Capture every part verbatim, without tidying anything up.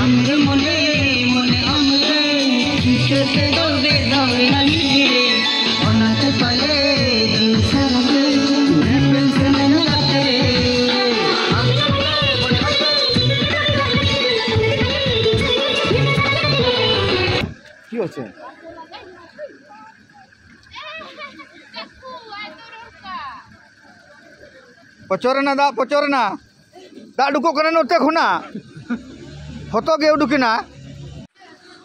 ᱟᱢᱨᱮ ᱢᱚᱱᱮ ᱢᱚᱱᱮ ᱟᱢᱨᱮ ᱪᱤᱠᱟᱹᱛᱮ ᱫᱚ ᱵᱮᱫᱟᱣ ᱞᱟᱹᱜᱤᱫ ᱨᱮ ᱚᱱᱟᱛᱮ ᱯᱟᱞᱮ ᱫᱤᱱ ᱥᱟᱨᱟ ᱜᱮ ᱧᱮᱯᱮᱞ ᱥᱟᱱᱟᱧ ᱜᱟᱛᱮ ᱨᱮ᱾ কি হচ্ছে? ᱯᱚᱪᱚᱨ ᱮᱱᱟ ᱫᱟᱜ, ᱯᱚᱪᱚᱨ ᱮᱱᱟ᱾ ᱫᱟᱜ ᱩᱰᱩᱠᱚᱜ ᱠᱟᱱᱟ ᱱᱚᱛᱮ ᱠᱷᱚᱱᱟᱜ᱾ ᱦᱚᱛᱚ ᱜᱮ ᱩᱰᱩᱠᱮᱱᱟ᱾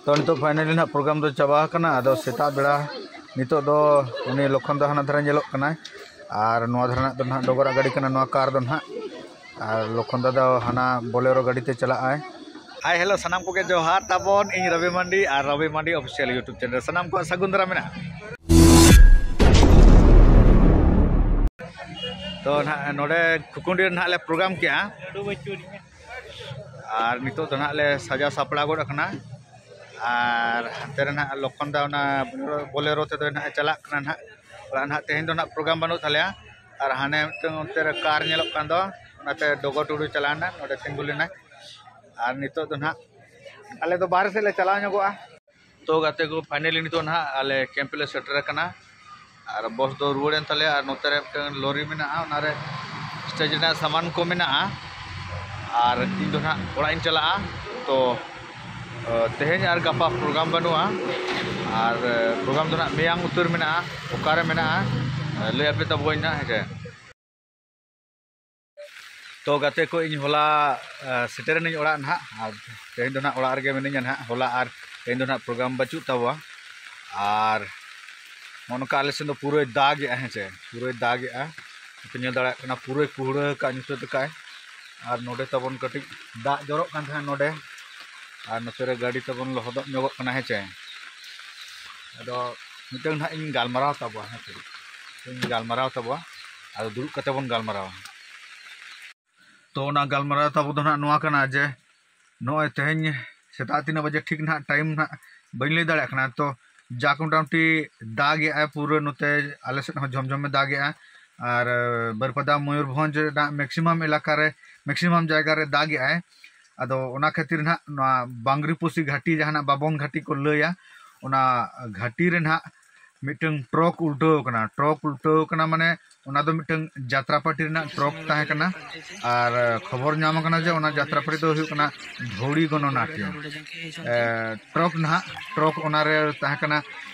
ᱛᱚ, ᱱᱤᱛᱚᱜ finally ᱱᱟᱦᱟᱜ program ᱫᱚ ᱪᱟᱵᱟ ᱟᱠᱟᱱᱟ᱾ ᱟᱫᱚ ᱥᱮᱛᱟᱜ ᱵᱮᱲᱟ ᱱᱤᱛᱚᱜ ᱫᱚ ᱩᱱᱤ ᱞᱚᱠᱷᱚᱱ ᱫᱚ ᱦᱟᱱᱟ ᱫᱷᱟᱨᱮ ᱧᱮᱞᱚᱜ ᱠᱟᱱᱟᱭ, ᱟᱨ ᱱᱚᱣᱟ ᱫᱷᱟᱨᱮ ᱱᱟᱜ ᱫᱚ ᱱᱟᱦᱟᱜ ᱰᱚᱜᱚᱨᱟᱜ ᱜᱟᱹᱰᱤ ᱠᱟᱱᱟ, ᱱᱚᱣᱟ car ᱫᱚ ᱱᱟᱦᱟᱜ᱾ ᱟᱨ ᱞᱚᱠᱷᱚᱱ ᱫᱟᱫᱟ ᱦᱟᱱᱟ Bolero ᱜᱟᱹᱰᱤ ᱛᱮ ᱪᱟᱞᱟᱜ ᱟᱭ᱾ Hi, hello, ᱥᱟᱱᱟᱢ ᱠᱚᱜᱮ ᱡᱚᱦᱟᱨ ᱛᱟᱵᱚᱱ᱾ ᱤᱧ ᱨᱚᱵᱤ ᱢᱟᱱᱰᱤ ᱟᱨ ᱨᱚᱵᱤ ᱢᱟᱱᱰᱤ official YouTube channel ᱥᱟᱱᱟᱢ ᱠᱚᱣᱟᱜ ᱥᱟᱹᱜᱩᱱ ᱫᱟᱨᱟᱢ ᱢᱮᱱᱟᱜᱼᱟ᱾ ᱛᱚ, ᱱᱟᱦᱟᱜ ᱱᱚᱰᱮ ᱠᱷᱩᱠᱩᱱᱰᱤ ᱨᱮ ᱱᱟᱦᱟᱜ ᱞᱮ program ᱠᱮᱜᱼᱟ᱾ ᱟᱨ ᱱᱤᱛᱚᱜ ᱫᱚ ᱱᱟᱦᱟᱜ ᱞᱮ ᱥᱟᱡᱟᱣ ᱥᱟᱯᱲᱟᱣ ᱜᱚᱫ ᱟᱠᱟᱱᱟ᱾ ᱟᱨ ᱦᱟᱱᱛᱮ ᱨᱮ ᱱᱟᱦᱟᱜ ᱞᱚᱠᱷᱚᱱ ᱫᱟ ᱚᱱᱟ Bolero ᱛᱮᱫᱚ ᱱᱟᱦᱟᱜ ᱮ ᱪᱟᱞᱟᱜ ᱠᱟᱱᱟ ᱱᱟᱦᱟᱜ᱾ ᱚᱲᱟᱜ ᱱᱟᱦᱟᱜ ᱛᱮᱦᱮᱧ ᱫᱚ ᱱᱟᱦᱟᱜ program ᱵᱟᱹᱱᱩᱜ ᱛᱟᱞᱮᱭᱟ᱾ ᱟᱨ ᱦᱟᱱᱮ ᱢᱤᱫᱴᱟᱝ ᱚᱱᱛᱮ ᱨᱮ car ᱧᱮᱞᱚᱜ ᱠᱟᱱ ᱫᱚ, ᱚᱱᱟᱛᱮ ᱰᱚᱜᱚ ᱴᱩᱰᱩ ᱪᱟᱞᱟᱣ ᱮᱱᱟ, ᱱᱚᱰᱮ ᱛᱤᱸᱜᱩ ᱞᱮᱱᱟᱭ᱾ ᱟᱨ ᱱᱤᱛᱚᱜ ᱫᱚ ᱱᱟᱦᱟᱜ ᱟᱞᱮ ᱫᱚ ᱵᱟᱦᱨᱮ ᱥᱮᱫ ᱞᱮ ᱪᱟᱞᱟᱣ ᱧᱚᱜᱚᱜᱼᱟ᱾ ᱛᱚ ᱜᱟᱛᱮ ᱠᱚ, finally ᱱᱤᱛᱚᱜ ᱱᱟᱦᱟᱜ ᱟᱞᱮ camp ᱞᱮ ᱥᱮᱴᱮᱨ ᱟᱠᱟᱱᱟ᱾ ᱟᱨ bus ᱫᱚ ᱨᱩᱣᱟᱹᱲ ᱮᱱ ᱛᱟᱞᱮᱭᱟ᱾ ᱟᱨ ᱱᱚᱛᱮ ᱨᱮ ᱢᱤᱫᱴᱟᱝ ᱞᱚᱨᱤ ᱢᱮᱱᱟᱜᱼᱟ, ᱚᱱᱟᱨᱮ stage ᱨᱮᱱᱟᱜ ᱥᱟᱢᱟᱱ ᱠᱚ ᱢᱮᱱᱟᱜᱼᱟ᱾ ᱟᱨ ᱤᱧ ᱫᱚ ᱱᱟᱦᱟᱜ ᱚᱲᱟᱜ ᱤᱧ ᱪᱟᱞᱟᱜᱼᱟ᱾ ᱛᱚ, ᱛᱮᱦᱮᱧ ᱟᱨ ᱜᱟᱯᱟ program ᱵᱟᱹᱱᱩᱜᱼᱟ᱾ ᱟᱨ program ᱫᱚ ᱱᱟᱦᱟᱜ ᱢᱮᱭᱟᱝ ᱩᱛᱟᱹᱨ ᱢᱮᱱᱟᱜᱼᱟ᱾ ᱚᱠᱟᱨᱮ ᱢᱮᱱᱟᱜᱼᱟ, ᱞᱟᱹᱭ ᱟᱯᱮ ᱛᱟᱵᱚᱱ ᱱᱟᱦᱟᱜ, ᱦᱮᱸ ᱥᱮ᱾ ᱛᱚ ᱜᱟᱛᱮ ᱠᱚ, ᱤᱧ ᱦᱚᱞᱟ, ᱟ, ᱥᱮᱴᱮᱨᱮᱱᱟᱹᱧ ᱚᱲᱟᱜ ᱱᱟᱦᱟᱜ᱾ ᱟᱨ ᱛᱮᱦᱮᱧ ᱫᱚ ᱱᱟᱦᱟᱜ ᱚᱲᱟᱜ ᱨᱮᱜᱮ ᱢᱤᱱᱟᱹᱧᱟ ᱱᱟᱦᱟᱜ᱾ ᱦᱚᱞᱟ ᱟᱨ ᱛᱮᱦᱮᱧ ᱫᱚ ᱱᱟᱦᱟᱜ program ᱵᱟᱹᱪᱩᱜ ᱛᱟᱵᱚᱣᱟ᱾ ᱟᱨ ᱱᱚᱜᱼᱚ ᱱᱚᱝᱠᱟ ᱟᱞᱮ ᱥᱮᱱ ᱫᱚ ᱯᱩᱨᱟᱹᱭ ᱫᱟᱜᱮᱜᱼᱟ, ᱦᱮᱸ ᱥᱮ, ᱯᱩᱨᱟᱹᱭ ᱫᱟᱜᱮᱜᱼᱟ᱾ ᱟᱯᱮ ᱧᱮᱞ ᱫᱟᱲᱮᱭᱟᱜ ᱠᱟᱱᱟ, ᱯᱩᱨᱟᱹᱭ ᱠᱩᱦᱲᱟᱹ ᱟᱠᱟᱫ, ᱧᱩᱛᱟᱹᱛ ᱟᱠᱟᱫ᱾ ᱟᱨ ᱱᱚᱰᱮ ᱛᱟᱵᱚᱱ ᱠᱟᱹᱴᱤᱡ ᱫᱟᱜ ᱡᱚᱨᱚᱜ ᱠᱟᱱ ᱛᱟᱦᱮᱸᱫ ᱱᱚᱰᱮ, ᱟᱨ ᱱᱚᱛᱮ ᱨᱮ ᱜᱟᱹᱰᱤ ᱛᱟᱵᱚᱱ ᱞᱚᱦᱚᱫᱚᱜ ᱧᱚᱜᱚᱜ ᱠᱟᱱᱟ, ᱦᱮᱸ ᱪᱮ᱾ ᱟᱫᱚ ᱢᱤᱫᱴᱟᱝ ᱱᱟᱦᱟᱜ ᱤᱧ ᱜᱟᱞᱢᱟᱨᱟᱣ ᱛᱟᱵᱚᱣᱟ, ᱦᱮᱸ ᱪᱮ, ᱤᱧ ᱜᱟᱞᱢᱟᱨᱟᱣ ᱛᱟᱵᱚᱣᱟ᱾ ᱟᱫᱚ ᱫᱩᱲᱩᱵ ᱠᱟᱛᱮ ᱵᱚᱱ ᱜᱟᱞᱢᱟᱨᱟᱣᱟ᱾ ᱛᱚ ᱚᱱᱟ ᱜᱟᱞᱢᱟᱨᱟᱣ ᱛᱟᱵᱚ ᱫᱚ ᱱᱟᱦᱟᱜ ᱱᱚᱣᱟ ᱠᱟᱱᱟ ᱡᱮ, ᱱᱚᱜᱼᱚᱭ ᱛᱮᱦᱮᱧ ᱥᱮᱛᱟᱜ ᱛᱤᱱᱟᱹᱜ ᱵᱟᱡᱮ ᱴᱷᱤᱠ ᱱᱟᱦᱟᱜ time ᱱᱟᱦᱟᱜ ᱵᱟᱹᱧ ᱞᱟᱹᱭ ᱫᱟᱲᱮᱭᱟᱜ ᱠᱟᱱᱟ᱾ ᱛᱚ ᱡᱟᱠ, ᱢᱚᱴᱟᱢᱩᱴᱤ ᱫᱟᱜᱮᱜᱼᱟᱭ ᱯᱩᱨᱟᱹ, ᱱᱚᱛᱮ ᱟᱞᱮ ᱥᱮᱫ ᱦᱚᱸ ᱡᱷᱚᱢ ᱡᱷᱚᱢᱮ ᱫᱟᱜᱮᱜᱼᱟ᱾ ᱟᱨ ᱵᱟᱹᱨᱯᱟᱫᱟ ᱢᱚᱭᱩᱨᱵᱷᱚᱸᱡᱽ ᱨᱮᱱᱟᱜ ᱢᱮᱠᱥᱤᱢᱟᱢ ᱮᱞᱟᱠᱟ ᱨᱮ, ᱢᱮᱠᱥᱤᱢᱟᱢ ᱡᱟᱭᱜᱟ ᱨᱮ ᱫᱟᱜ ᱮᱜᱼᱟᱭ᱾ ᱟᱫᱚ ᱚᱱᱟ ᱠᱷᱟᱹᱛᱤᱨ ᱱᱟᱦᱟᱜ ᱱᱚᱣᱟ ᱵᱟᱝᱨᱤᱯᱚᱥᱤ ᱜᱷᱟᱹᱴᱤ, ᱡᱟᱦᱟᱱᱟᱜ ᱵᱟᱵᱚᱱ ᱜᱷᱟᱹᱴᱤ ᱠᱚ ᱞᱟᱹᱭᱟ, ᱚᱱᱟ ᱜᱷᱟᱹᱴᱤ ᱨᱮ ᱱᱟᱦᱟᱜ ᱢᱤᱫᱴᱟᱝ ᱴᱨᱚᱠ ᱩᱞᱴᱟᱹᱣ ᱠᱟᱱᱟ᱾ ᱴᱨᱚᱠ ᱩᱞᱴᱟᱹᱣ ᱠᱟᱱᱟ ᱢᱟᱱᱮ ᱚᱱᱟ ᱫᱚ ᱢᱤᱫᱴᱟᱝ ᱡᱟᱛᱨᱟ ᱯᱟᱨᱴᱤ ᱨᱮᱱᱟᱜ ᱴᱨᱚᱠ ᱛᱟᱦᱮᱸ ᱠᱟᱱᱟ᱾ ᱟᱨ ᱠᱷᱚᱵᱚᱨ ᱧᱟᱢ ᱟᱠᱟᱱᱟ ᱡᱮ ᱚᱱᱟ ᱡᱟᱛᱨᱟ ᱯᱟᱨᱴᱤ ᱫᱚ ᱦᱩᱭᱩᱜ ᱠᱟᱱᱟ ᱫᱷᱚᱲᱤ ᱜᱚᱱᱚᱱᱟᱴᱭᱚ᱾ ᱮ, ᱴᱨᱚᱠ ᱱᱟᱦᱟᱜ, ᱴᱨᱚᱠ ᱚᱱᱟᱨᱮ ᱛᱟᱦᱮᱸ ᱠᱟᱱᱟ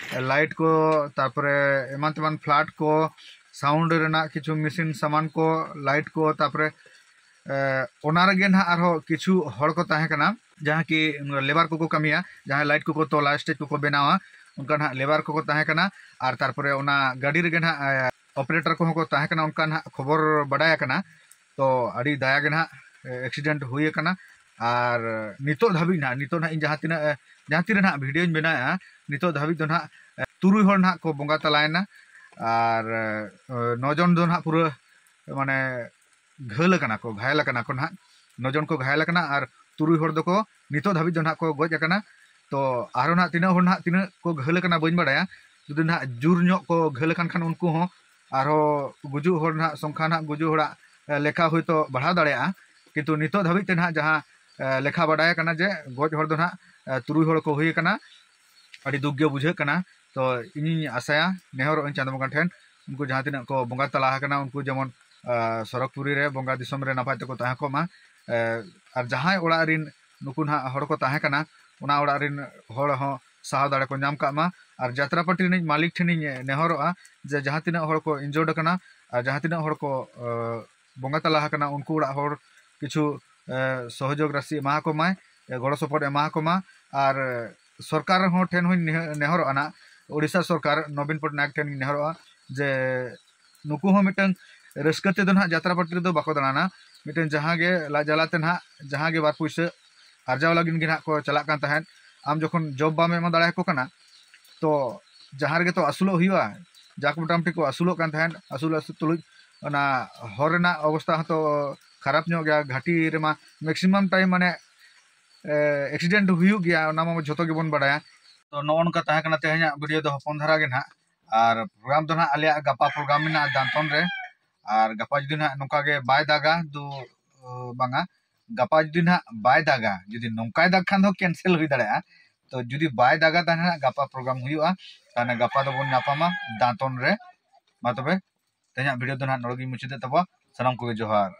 ᱞᱟᱭᱤᱴ ᱠᱚ, ᱛᱟᱨᱯᱚᱨᱮ ᱮᱢᱟᱱ ᱛᱮᱢᱟᱱ ᱯᱷᱞᱟᱴ ᱠᱚ, ᱥᱟᱣᱩᱱᱰ ᱨᱮᱱᱟᱜ ᱠᱤᱪᱷᱩ ᱢᱮᱥᱤᱱ ᱥᱟᱢᱟᱱ ᱠᱚ, ᱞᱟᱭᱤᱴ ᱠᱚ, ᱛᱟᱨᱯᱚᱨᱮ ᱮ, ᱚᱱᱟ ᱨᱮᱜᱮ ᱱᱟᱦᱟᱜ ᱟᱨᱦᱚᱸ ᱠᱤᱪᱷᱩ ᱦᱚᱲ ᱠᱚ ᱛᱟᱦᱮᱸ ᱠᱟᱱᱟ, ᱡᱟᱦᱟᱸ ᱠᱤ ᱞᱮᱵᱟᱨ ᱠᱚᱠᱚ ᱠᱟᱹᱢᱤᱭᱟ, ᱡᱟᱦᱟᱸᱭ ᱞᱟᱭᱤᱴ ᱠᱚᱠᱚ ᱛᱚᱞᱟ, ᱥᱴᱮᱡᱽ ᱠᱚᱠᱚ ᱵᱮᱱᱟᱣᱟ, ᱚᱱᱠᱟ ᱱᱟᱦᱟᱜ ᱞᱮᱵᱟᱨ ᱠᱚᱠᱚ ᱛᱟᱦᱮᱸ ᱠᱟᱱᱟ᱾ ᱟᱨ ᱛᱟᱨᱯᱚᱨᱮ ᱚᱱᱟ ᱜᱟᱹᱰᱤ ᱨᱮᱜᱮ ᱱᱟᱦᱟᱜ, ᱮ, ᱚᱯᱟᱨᱮᱴᱚᱨ ᱠᱚᱦᱚᱸ ᱠᱚ ᱛᱟᱦᱮᱸ ᱠᱟᱱᱟ, ᱚᱱᱠᱟ ᱱᱟᱦᱟᱜ ᱠᱷᱚᱵᱚᱨ ᱵᱟᱰᱟᱭ ᱟᱠᱟᱱᱟ᱾ ᱛᱚ ᱟᱹᱰᱤ ᱫᱟᱭᱟ ᱜᱮ ᱱᱟᱦᱟᱜ, ᱮ, ᱮᱠᱥᱤᱰᱮᱱᱴ ᱦᱩᱭ ᱟᱠᱟᱱᱟ᱾ ᱟᱨ ᱱᱤᱛᱚᱜ ᱫᱷᱟᱹᱵᱤᱡ ᱱᱟᱦᱟᱜ, ᱱᱤᱛᱚᱜ ᱱᱟᱦᱟᱜ ᱤᱧ ᱡᱟᱦᱟᱸ ᱛᱤᱱᱟᱹᱜ, ᱮ, ᱡᱟᱦᱟᱸ ᱛᱤᱨᱮ ᱱᱟᱦᱟᱜ ᱵᱷᱤᱰᱤᱭᱳᱧ ᱵᱮᱱᱟᱣᱮᱫᱼᱟ, ᱱᱤᱛᱚᱜ ᱫᱷᱟᱹᱵᱤᱡ ᱫᱚ ᱱᱟᱦᱟᱜ, ᱮ, ᱛᱩᱨᱩᱭ ᱦᱚᱲ ᱱᱟᱦᱟᱜ ᱠᱚ ᱵᱚᱸᱜᱟ ᱛᱟᱞᱟᱭᱮᱱᱟ᱾ ᱟᱨ, ᱮ, ᱱᱚ ᱡᱚᱱ ᱫᱚ ᱱᱟᱦᱟᱜ ᱯᱩᱨᱟᱹ ᱢᱟᱱᱮ ᱜᱷᱟᱹᱞ ᱟᱠᱟᱱᱟ ᱠᱚ, ᱜᱷᱟᱭᱮᱞ ᱟᱠᱟᱱᱟ ᱠᱚ ᱱᱟᱦᱟᱜ᱾ ᱱᱚ ᱡᱚᱱ ᱠᱚ ᱜᱷᱟᱭᱮᱞ ᱟᱠᱟᱱᱟ ᱟᱨ ᱛᱩᱨᱩᱭ ᱦᱚᱲ ᱫᱚᱠᱚ ᱱᱤᱛᱚᱜ ᱫᱷᱟᱹᱵᱤᱡ ᱫᱚ ᱱᱟᱦᱟᱜ ᱠᱚ ᱜᱚᱡ ᱟᱠᱟᱱᱟ᱾ ᱛᱚ ᱟᱨᱦᱚᱸ ᱱᱟᱦᱟᱜ ᱛᱤᱱᱟᱹᱜ ᱦᱚᱲ ᱱᱟᱦᱟᱜ ᱛᱤᱱᱟᱹᱜ ᱠᱚ ᱜᱷᱟᱹᱞ ᱟᱠᱟᱱᱟ ᱵᱟᱹᱧ ᱵᱟᱲᱟᱭᱟ᱾ ᱡᱩᱫᱤ ᱱᱟᱦᱟᱜ ᱡᱳᱨ ᱧᱚᱜ ᱠᱚ ᱜᱷᱟᱹᱞ ᱟᱠᱟᱱ ᱠᱷᱟᱱ ᱩᱱᱠᱩ ᱦᱚᱸ ᱟᱨᱦᱚᱸ ᱜᱩᱡᱩᱜ ᱦᱚᱲ ᱱᱟᱦᱟᱜ ᱥᱚᱝᱠᱷᱟ ᱱᱟᱦᱟᱜ ᱜᱩᱡᱩᱜ ᱦᱚᱲᱟᱜ, ᱮ, ᱞᱮᱠᱷᱟ ᱦᱚᱭᱛᱳ ᱵᱟᱲᱦᱟᱣ ᱫᱟᱲᱮᱭᱟᱜᱼᱟ᱾ ᱠᱤᱱᱛᱩ ᱱᱤᱛᱚᱜ ᱫᱷᱟᱹᱵᱤᱡ ᱛᱮ ᱱᱟᱦᱟᱜ ᱡᱟᱦᱟᱸ, ᱮ, ᱞᱮᱠᱷᱟ ᱵᱟᱰᱟᱭ ᱟᱠᱟᱱᱟ ᱡᱮ ᱜᱚᱡ ᱦᱚᱲ ᱫᱚ ᱱᱟᱦᱟᱜ, ᱮ, ᱛᱩᱨᱩᱭ ᱦᱚᱲ ᱠᱚ ᱦᱩᱭ ᱟᱠᱟᱱᱟ᱾ ᱟᱹᱰᱤ ᱫᱩᱠ ᱜᱮ ᱵᱩᱡᱷᱟᱹᱜ ᱠᱟᱱᱟ᱾ ᱛᱚ ᱤᱧᱤᱧ ᱟᱥᱟᱭᱟ, ᱱᱮᱦᱚᱨᱚᱜ ᱟᱹᱧ ᱪᱟᱸᱫᱳ ᱵᱚᱸᱜᱟ ᱴᱷᱮᱱ, ᱩᱱᱠᱩ ᱡᱟᱦᱟᱸ ᱛᱤᱱᱟᱹᱜ ᱠᱚ ᱵᱚᱸᱜᱟ ᱛᱟᱞᱟ ᱟᱠᱟᱱᱟ, ᱩᱱᱠᱩ ᱡᱮᱢᱚᱱ, ᱟ, ᱥᱚᱨᱚᱜᱽᱯᱩᱨᱤ ᱨᱮ ᱵᱚᱸᱜᱟ ᱫᱤᱥᱚᱢ ᱨᱮ ᱱᱟᱯᱟᱭ ᱛᱮᱠᱚ ᱛᱟᱦᱮᱸ ᱠᱚᱜ ᱢᱟ᱾ ᱮ, ᱟᱨ ᱡᱟᱦᱟᱸᱭ ᱚᱲᱟᱜ ᱨᱤᱱ ᱱᱩᱠᱩ ᱱᱟᱦᱟᱜ ᱦᱚᱲ ᱠᱚ ᱛᱟᱦᱮᱸ ᱠᱟᱱᱟ, ᱚᱱᱟ ᱚᱲᱟᱜ ᱨᱤᱱ ᱦᱚᱲ ᱦᱚᱸ ᱥᱟᱦᱟᱣ ᱫᱟᱲᱮ ᱠᱚ ᱧᱟᱢ ᱠᱟᱜ ᱢᱟ᱾ ᱟᱨ ᱡᱟᱛᱨᱟ ᱯᱟᱨᱴᱤ ᱨᱤᱱᱤᱡ ᱢᱟᱹᱞᱤᱠ ᱴᱷᱮᱱᱤᱧ ᱱᱮᱦᱚᱨᱚᱜᱼᱟ ᱡᱮ ᱡᱟᱦᱟᱸ ᱛᱤᱱᱟᱹᱜ ᱦᱚᱲ ᱠᱚ ᱤᱱᱡᱚᱨᱰ ᱟᱠᱟᱱᱟ ᱟᱨ ᱡᱟᱦᱟᱸ ᱛᱤᱱᱟᱹᱜ ᱦᱚᱲ ᱠᱚ, ᱮ, ᱵᱚᱸᱜᱟ ᱛᱟᱞᱟ ᱟᱠᱟᱱᱟ, ᱩᱱᱠᱩ ᱚᱲᱟᱜ ᱦᱚᱲ ᱠᱤᱪᱷᱩ, ᱮ, ᱥᱚᱦᱚᱡᱳᱜᱽ ᱨᱟᱥᱤ ᱮᱢᱟ ᱟᱠᱚ ᱢᱟᱭ, ᱮ, ᱜᱚᱲᱚ ᱥᱚᱯᱚᱦᱚᱫ ᱮᱢᱟ ᱟᱠᱚ ᱢᱟ᱾ ᱟᱨ ᱥᱚᱨᱠᱟᱨ ᱦᱚᱸ ᱴᱷᱮᱱ ᱦᱚᱸᱧ ᱱᱮᱦ-, ᱱᱮᱦᱚᱨᱚᱜᱼᱟ ᱱᱟᱜ, ᱳᱰᱤᱥᱟ ᱥᱚᱨᱠᱟᱨ ᱱᱚᱵᱤᱱ ᱯᱚᱴᱱᱟᱭᱮᱠ ᱴᱷᱮᱱ ᱤᱧ ᱱᱮᱦᱚᱨᱚᱜᱼᱟ ᱡᱮ ᱱᱩᱠᱩ ᱦᱚᱸ ᱢᱤᱫᱴᱟᱝ ᱨᱟᱹᱥᱠᱟᱹ ᱛᱮᱫᱚ ᱱᱟᱦᱟᱜ ᱡᱟᱛᱨᱟ ᱯᱟᱨᱴᱤ ᱨᱮᱫᱚ ᱵᱟᱠᱚ ᱫᱟᱬᱟᱱᱟ᱾ ᱢᱤᱫᱴᱟᱝ ᱡᱟᱦᱟᱸ ᱜᱮ ᱞᱟᱡ ᱡᱟᱞᱟ ᱛᱮ ᱱᱟᱦᱟᱜ ᱡᱟᱦᱟᱸ ᱜᱮ ᱵᱟᱨ ᱯᱩᱭᱥᱟᱹ ᱟᱨᱡᱟᱣ ᱞᱟᱹᱜᱤᱫ ᱜᱮ ᱱᱟᱦᱟᱜ ᱠᱚ ᱪᱟᱞᱟᱜ ᱠᱟᱱ ᱛᱟᱦᱮᱸᱫ᱾ ᱟᱢ ᱡᱚᱠᱷᱚᱱ ᱡᱚᱵ ᱵᱟᱢ ᱮᱢᱟ ᱫᱟᱲᱮᱭᱟᱠᱚ ᱠᱟᱱᱟ, ᱛᱚ ᱡᱟᱦᱟᱸ ᱨᱮᱜᱮ ᱛᱚ ᱟᱹᱥᱩᱞᱚᱜ ᱦᱩᱭᱩᱜᱼᱟ᱾ ᱡᱟᱠ ᱢᱚᱴᱟᱢᱩᱴᱤ ᱠᱚ ᱟᱹᱥᱩᱞᱚᱜ ᱠᱟᱱ ᱛᱟᱦᱮᱸᱫ, ᱟᱹᱥᱩᱞ ᱟᱹᱥᱩᱞ ᱛᱩᱞᱩᱡ ᱚᱱᱟ ᱦᱚᱨ ᱨᱮᱱᱟᱜ ᱚᱵᱚᱥᱛᱟ ᱦᱚᱸᱛᱚ ᱠᱷᱟᱨᱟᱯ ᱧᱚᱜ ᱜᱮᱭᱟ᱾ ᱜᱷᱟᱴᱤ ᱨᱮᱢᱟ ᱢᱮᱠᱥᱤᱢᱟᱢ ᱴᱟᱭᱤᱢ ᱢᱟᱱᱮ ᱮᱠᱥᱤᱰᱮᱱᱴ ᱦᱩᱭᱩᱜ ᱜᱮᱭᱟ, ᱚᱱᱟ ᱢᱟ ᱡᱷᱚᱛᱚ ᱜᱮᱵᱚᱱ ᱵᱟᱰᱟᱭᱟ᱾ ᱛᱚ ᱱᱚᱜᱼᱚ ᱱᱚᱝᱠᱟ ᱛᱟᱦᱮᱸ ᱠᱟᱱᱟ ᱛᱮᱦᱮᱧᱟᱜ ᱵᱷᱤᱰᱤᱭᱳ ᱫᱚ ᱦᱚᱯᱚᱱ ᱫᱷᱟᱨᱟ ᱜᱮ ᱱᱟᱦᱟᱜ᱾ ᱟᱨ ᱯᱨᱳᱜᱨᱟᱢ ᱫᱚ ᱱᱟᱦᱟᱜ ᱟᱞᱮᱭᱟᱜ ᱜᱟᱯᱟ ᱯᱨᱳᱜᱨᱟᱢ ᱢᱮᱱᱟᱜᱼᱟ ᱫᱟᱱᱛᱚᱱ ᱨᱮ᱾ ᱟᱨ ᱜᱟᱯᱟ ᱡᱩᱫᱤ ᱱᱟᱦᱟᱜ ᱱᱚᱝᱠᱟ ᱜᱮ ᱵᱟᱭ ᱫᱟᱜᱟ, ᱫᱩ ᱵᱟᱝᱟ, ᱜᱟᱯᱟ ᱡᱩᱫᱤ ᱱᱟᱦᱟᱜ ᱵᱟᱭ ᱫᱟᱜᱟ, ᱡᱩᱫᱤ ᱱᱚᱝᱠᱟᱭ ᱫᱟᱜ ᱠᱷᱟᱱ ᱫᱚ ᱠᱮᱱᱥᱮᱞ ᱦᱩᱭ ᱫᱟᱲᱮᱭᱟᱜᱼᱟ᱾ ᱛᱚ ᱡᱩᱫᱤ ᱵᱟᱭ ᱫᱟᱜᱟ, ᱛᱟᱦᱚᱞᱮ ᱱᱟᱦᱟᱜ ᱜᱟᱯᱟ ᱯᱨᱳᱜᱨᱟᱢ ᱦᱩᱭᱩᱜᱼᱟ᱾ ᱛᱟᱦᱚᱞᱮ ᱜᱟᱯᱟ ᱫᱚᱵᱚᱱ ᱧᱟᱯᱟᱢᱟ ᱫᱟᱱᱛᱚᱱ ᱨᱮ᱾ ᱢᱟ ᱛᱚᱵᱮ ᱛᱮᱦᱮᱧᱟᱜ ᱵᱷᱤᱰᱤᱭᱳ ᱫᱚ ᱱᱟᱦᱟᱜ ᱱᱚᱰᱮ ᱜᱤᱧ ᱢᱩᱪᱟᱹᱫᱮᱫ ᱛᱟᱵᱚᱣᱟ᱾ ᱥᱟᱱᱟᱢ ᱠᱚᱜᱮ ᱡᱚᱦᱟᱨ᱾